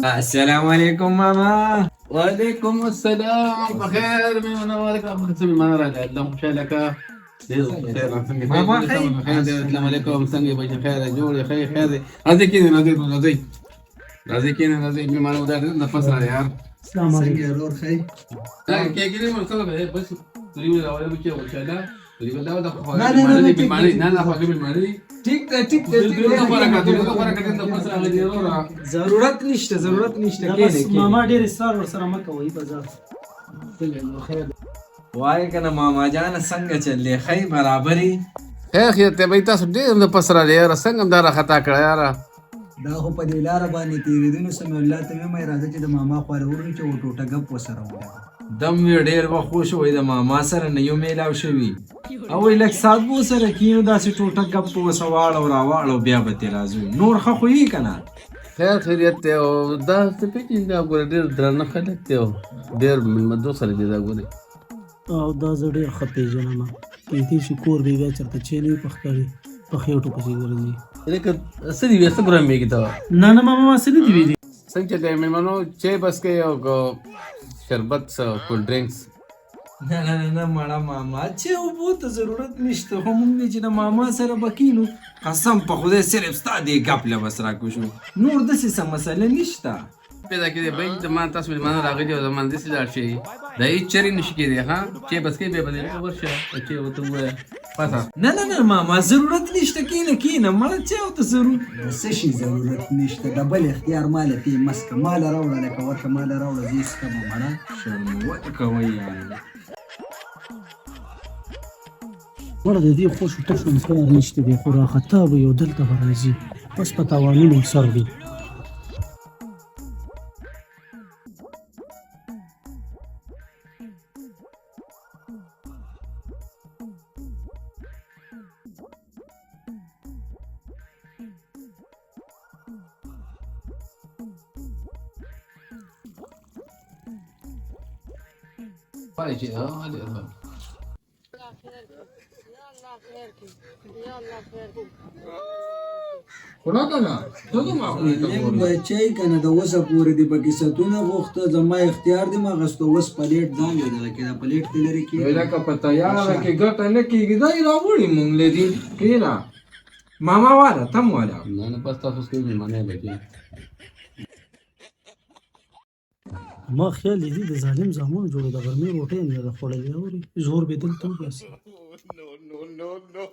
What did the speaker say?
السلام علیکم ماما. وعلیکم السلام، بخیر میمنه، وعلیکم څه میمنه راغله؟ الله خوشحاله که، ډېر خیر. څنګه؟ ماما، خیر. خیر دی، السلام علیکم. څنګه یې بچي؟ خیر دی، جوړ یې؟ خیر خیر دی. راځئ کښېنئ، راځئ راځئ راځئ کښېنئ، راځئ میمنه. دا ډېر نفس راغی یار. السلام څنګه علیکم. یې ورور، ښه یې؟ کېږي مو څنګه به بس توري مې راوړل بچي، خوشحاله توري دا د نه، نه، نه، نه، ټیک مېلمانه دی، نه نه، خواږه مېلمانه دي. ټیک ده، ټیک ده، ټیک دوی ده. خوراک، دوی خوراک، نفس راغلی دی وروره. ضرورت نشته، ضرورت نشته. دا کښېنئ، بس کښېنئ. ماما، ډېر اصرار ورسره مه کوئ بازار. وای کنه ماما جان، څنګه چلې؟ ښه یې، برابرې؟ خیر خیر ته به تاسو ډېر د پس را یاره، څنګه هم دا را خطا کړه یاره؟ دا خو په دې لاره باندې تېرېدونو، سمیع الله ته مې ویل راځه چې د ماما خواله ورشو چې یوه ټوټه ګپ ورسره ولګوو. دم وی، ډېر وخت وشو وای د ماما سره نه یو میلاو شوي، او وای لږ ساعت به سره کینو، داسې ټوټه ګپ به وسه واړو راواړو، بیا به ترې راځو. نور ښه خو یې که نه؟ خیر خیریت دی. او دا څه پېژنې؟ دا ګوره ډېر درانه خلک دی او ډېر مېلمه دوست خلک دي دا ګورې. او دا زه ډېر ښه پېژنم، کېدای شي کور به یې بیا چېرته چای نه وي پخ کړی، په خېټو پسې ګرځي. لکه څه دي وې، څه ګرام یې ته؟ نه نه ماما، ما څه نه دي ویلي. څنګه چې دی مېلمنو، چای بس کوي او که شربت څه، کولډ ډرنکس؟ نه نه نه نه مړه ماما، چې اوبو ته ضرورت نشته، خو مونږ دې چې د ماما سره به کینو، قسم په خدای صرف ستا دې ګپ له بس راکوشو، نور داسې څه مسله نشته. پیدا کېدی بای، زما تاسو مېلمانه راغلي او زما داسې لاړ شئ، دا هېڅ چېرې نه شي کېدی. ها، چای بس کوي، بیا به دې ورشه او چای ورته ووایه پاسه. نه نه نه ماما، ضرورت نشته، کینه کینه مړه، چې او ته ضرور د څه شي ضرورت نشته؟ د بل اختیار ماله پې مسکه، ماله راوړه، لکه ورشه ماله راوړه، زه یې څکم مړه. شرمول کوئ یار. مړه د دې خوشو تشو کار نشته دی، خو راخطا به یو دلته به راځي، بس په تاوانونو یې سر دی. وایي چې ها ولې؟ خدا کنه ته ما خو ته لږ بچی که نه، د اوسه پورې دې پکې ستونه غوښته، زما اختیار دې ما غستو. اوس پلیټ ځان له دغه کې، دا پلیټ دې لرې کېږي. لکه په تیاره کې ګټه نه کېږي، دا یې راوړي مونږ له دې. کښېنه ماما، واله تم واله. نه نه، بس تاسو څه مېلمانه یې بچي. ما خیال دي د ظالم زامنو جوړه د غرمې روټۍ هم نه ده خوړلې، اوري زور به دلته وباسي. No, no, no, no.